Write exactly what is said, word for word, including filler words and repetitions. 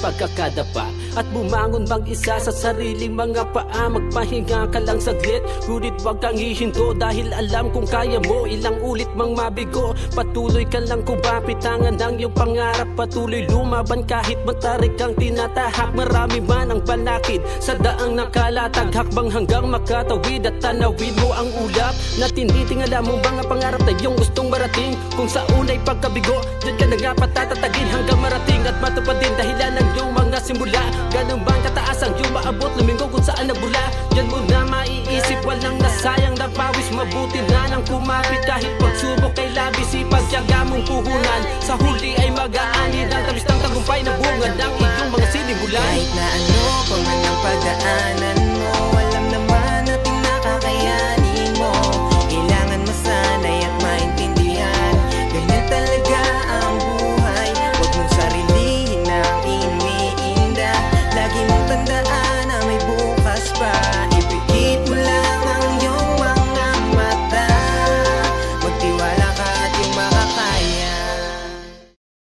pagkakadapa at bumangon mag-isa sa sariling mga paa. Magpahinga ka lang saglit, ngunit huwag kang hihinto, dahil alam kong kaya mo. Ilang ulit mang mabigo, patuloy ka lang kumapit, tangan ang iyong pangarap. Patuloy lumaban kahit matarik kang tinatahak. Marami man ang panakit sa daang nakalatag, hakbang hanggang makatawid at tanawin mo ang ulap na tinitingala mong mga pangarap na iyong gustong marating. Kung sa unay pagkabigo, diyan ka na nga patatatagin hanggang marating at matupad din, dahilan ng iyong mga simula. Ganun bang kataas ang iyong maabot, lumingon kung saan nagbula? Diyan mo na maiisip, walang nasayang na pawis. Mabuti na lang kumapit kahit pagsubok ay labis, ipagtiyaga mong puhunan. Sa huli ay mag-aanid ang tamis ng tagumpay na bunga ng iyong mga sinimulan. Kahit na ano pa man ang pagdaan,